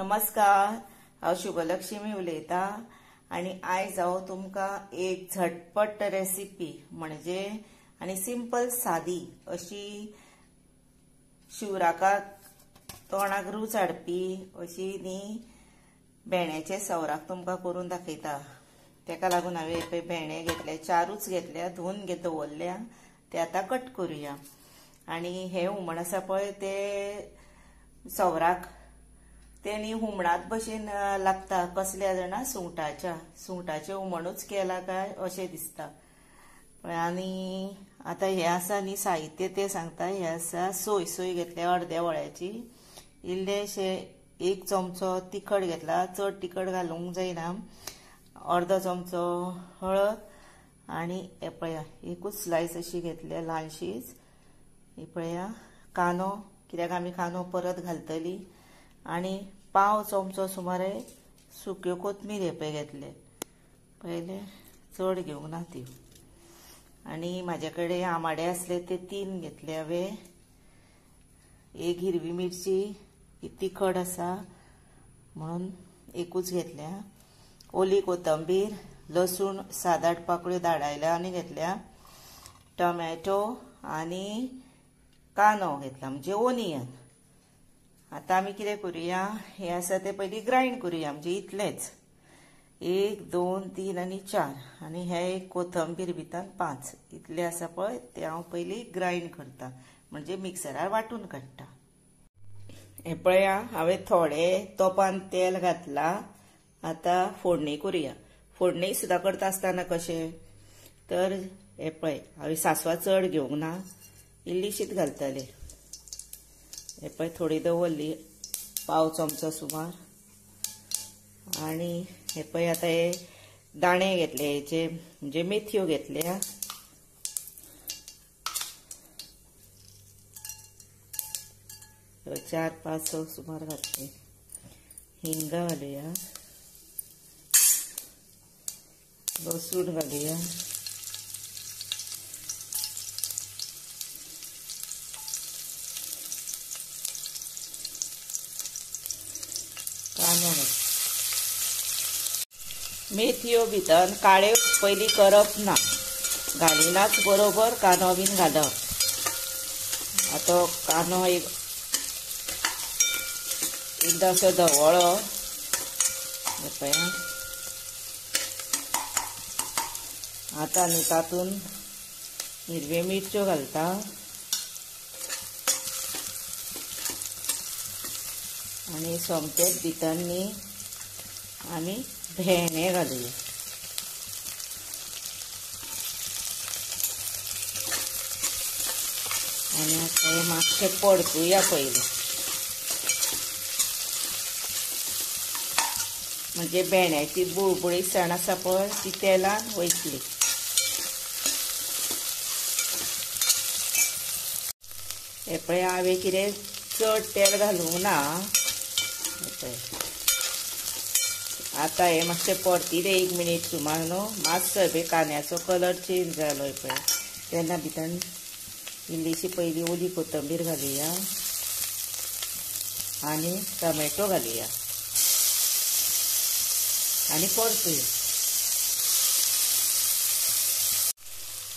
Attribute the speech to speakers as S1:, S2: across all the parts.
S1: नमस्कार, हांव शुभलक्ष्मी उलयता आनी आयज हांव तुमकां एक झटपट रेसिपी म्हणजे आनी सिंपल सादी अशी शिवराकाक तोंडाक रूच हाडपी अशी न्ही भेंड्याचे सवराक तुमकां करून दाखयता। तेका लागून हांवें पळय भेंडे घेतले, चारूच घेतल्या, धुवन दवरल्या, ते आतां कट करुया। आनी हे हुमण आसा पळय ते सवराक ते न्ही हुमणात भशेन लागता। कसल्या जाणा, सुंगटाच्या, सुंगटाचें हुमणूच केलां काय अशें दिसता। आनी आतां हें आसा न्ही साहित्य तें सांगता। हें आसा सोय, सोय घेतल्या अर्द्या वळ्याची, इल्लेशें एक चमचो तिखट घेतला, चड तिखट घालूंक जायना, अर्दो चमचो हळद आनी हें पळया एकूच स्लायस अशी घेतल्या ल्हानशीच। हें पळया कांदो, कित्याक आमी कांदो परत घालतली, आनी पाव चमचो सुमारे सुक्यो कोथमीर हे पळय घेतले, पयले चड घेवंक ना त्यो। आनी म्हाजे कडेन आमाडे आसले ते 3 घेतले हांवें, एक हिरवी मिरची, ही तिखट आसा म्हणून एकूच घेतल्या, ओली कोथंबीर, लसूण 7-8 पाकळ्यो धाडायल्या आनी घेतल्या, टोमॅटो आनी कांदो घेतला म्हणजे ओनियन। आतां आमी कितें करुया, हें आसा तें पयलीं ग्रायंड करुया, म्हणजे इतलेंच 1 2 3 आनी 4 आनी हे एक कोथंबीर भितर 5 इतलें आसा पळय तें हांव पयलीं ग्रायंड करता, म्हणजे मिक्सरार वांटून काडटा। हें पळया हांवें थोडें तोपान तेल घातलां, आतां फोडणी करुया। फोडणी सुद्दां करता आसतना कशें, तर हें पळय हांवें सांसवां चड घेवंक ना, इल्लीशीच घालतलें। हें पळय थोडी दवरली पाव चमचो सुमार। आनी हें पळय आतां हे दाणे घेतले हेचे, म्हणजे मेथयो घेतल्या, 4-5 सुमार घातले, हिंग घालुया, लसूण घालुया, कांदो घालुया। मेथयो भितर काळे पयलीं करप ना, घालिनाच बरोबर कांदो बीन घालप। आतां कांदो एक एकदां असो धवळो, पळया आतां न्ही तातूंत हिरव्यो मिरच्यो घालता आनी सोमतेच भितर न्ही आमी भेंडे घालुया। आनी आतां हें मातशें परतुया पयलीं, म्हणजे भेंड्याची बुळबुळीसाण आसा पळय ती तेलान वयतली। हें पळय हांवें कितें चड तेल घालूंक ना। पळय आतां हें मातशें परतिलें 1 मिनीट सुमार न्हू, मातसो पळय कांद्याचो कलर चेंज जालो पळय, तेन्ना भितर इल्लीशी पयलीं ओली कोथंबीर घालुया आनी टोमॅटो घालुया आनी परतुया।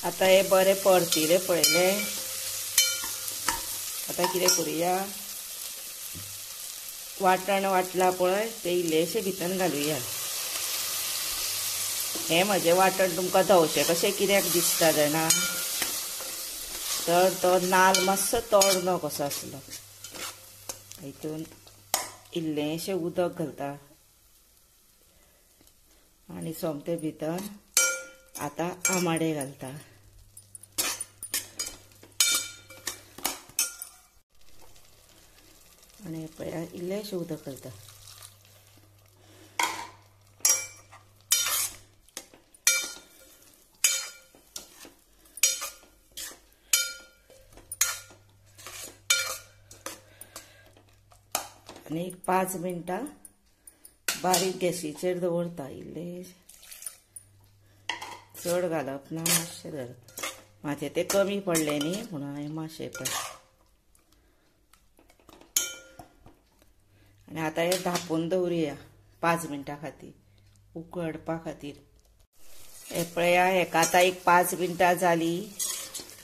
S1: आतां हें बरें परतिलें पळयलें, आतां कितें करुया, वाटण वाटलां पळय तें इल्लेशें भितर घालुया। हें म्हजें वाटण तुमकां धवशें कशें कित्याक दिसता जाणा, तर तो नाल मातसो तोडणो कसो आसलो, हितून इल्लेशें उदक घालता आनी सोमतें भितर आतां आमाडे घालता। आनी पळया इल्लेशें उदक घालता। आनी 5 मिनटां बारीक गॅसीचेर दवरता, इल्लें चड घालप ना, मातशें घालप, म्हाजें तें कमी पडलें न्ही म्हणून हांवें मातशें पळय। आनी आतां हें धांपून दवरुया 5 मिनटां खातीर, उकडपा खातीर. हे पळया हेका आतां एक 5 मिनटां जाली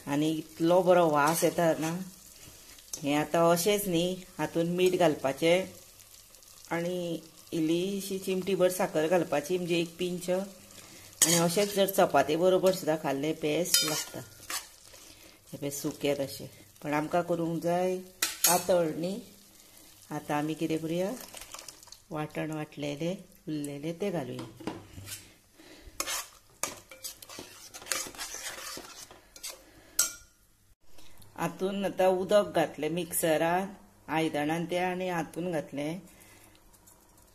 S1: आनी इतलो बरो वास येता ना. हें आतां अशेंच न्ही, हातून मीठ घालपाचें आनी इल्लीशी चिमटीभर साखर घालपाची, म्हणजे 1 पिंच. आनी अशेंच जर चपाती बरोबर सुद्दां खाल्लें बेस्ट लागता. हे पळय सुकें तशें, पण आमकां करूंक जाय पातळ न्ही. आतां आमी कितें करुया, वांटण वांटलेलें उरलेलें तें घालुया. हातून आतां उदक घातलें मिक्सरान, आयदणान तें, आनी हातून घातलें.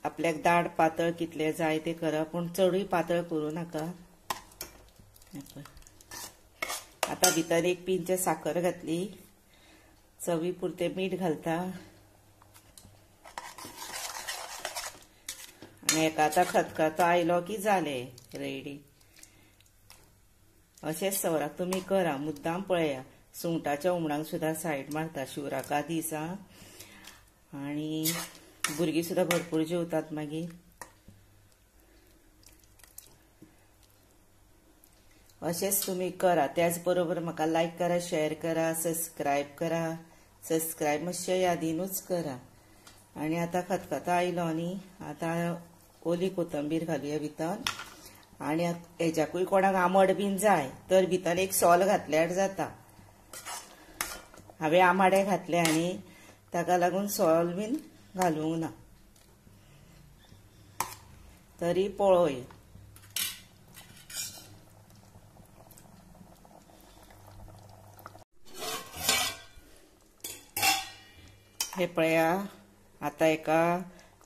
S1: आपल्याक दाट पातळ कितलें जाय तें करप, पूण चडूय पातळ करूं नाका. आतां भितर 1 पिंच साखर घातली, चवी पुरतें मीठ घालता आनी हेका आतां खतखतो आयलो की जालें रेडी. अशेंच सवराक तुमी करा, मुद्दाम पळया. सुंगटाच्या हुमणाक सुद्दां सायड मारता शिवराका दिसा, आनी भुरगीं सुद्दां भरपूर जेवतात मागीर. अशेंच तुमी करा. त्याच बरोबर म्हाका लायक करा, शेअर करा, सबस्क्रायब करा. सबस्क्रायब मातशें यादीनूच करा. आनी आतां खतखतो आयलो न्ही, आतां ओली कोथंबीर घालुया भितर. आनी हेज्याकूय कोणाक आमट बीन जाय तर भितर 1 सोल घातल्यार जाता. हांवें आमाडे घातले आनी ताका लागून सोल बीन घालूंक ना, तरी पळोवया. हे पळया आतां एका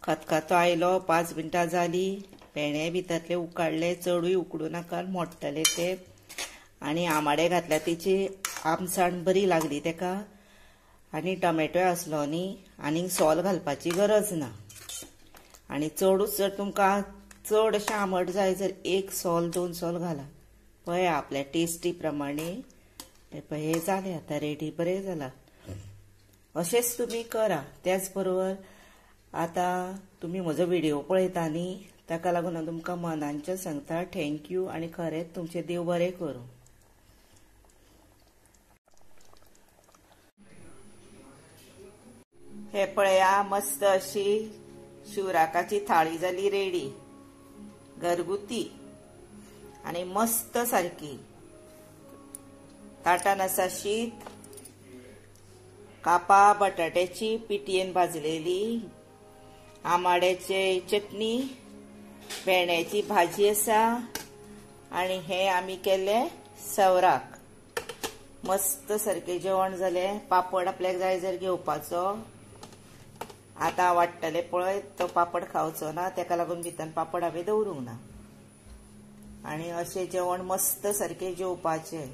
S1: खतखतो आयलो, 5 मिनटां जाली. भेंडे भितरले उकडले, चडूय उकडूं नाका, मोडटले ते. आनी आमाडे घातल्या तेची आमसाण बरी लागली तेका. आनी टोमॅटोय आसलो न्ही, आनीक सोल घालपाची गरज ना. आनी चडूच जर तुमकां चड अशें आमट जाय जर 1 सोल 2 सोल घाला, पळया आपल्या टेस्टी प्रमाणे. पळय हें जालें आतां रेडी, बरें जालां. अशेंच तुमी करा. त्याच बरोबर आतां तुमी म्हजो व्हिडिओ पळयता न्ही, ताका लागून हांव तुमकां मनानचें सांगता thank you. आनी खरेंच तुमचें देव बरें करूं. हे पळया मस्त अशी शिवराकाची थाळी जाली रेडी, घरगुती आनी मस्त सारकी. ताटान आसा शीत, कापा बटाट्याची पिठयेन भाजलेली, आमाड्याची चटणी, भेंड्याची भाजी आसा, आनी हे आमी केले सवराक. मस्त सारकें जेवण जालें. पापड आपल्याक जाय जर घेवपाचो, आतां वाडटले पळय तो पापड खावचो ना, तेका लागून भितर पापड हांवें दवरूंक ना. आनी अशें जेवण मस्त सारकें जेवपाचें.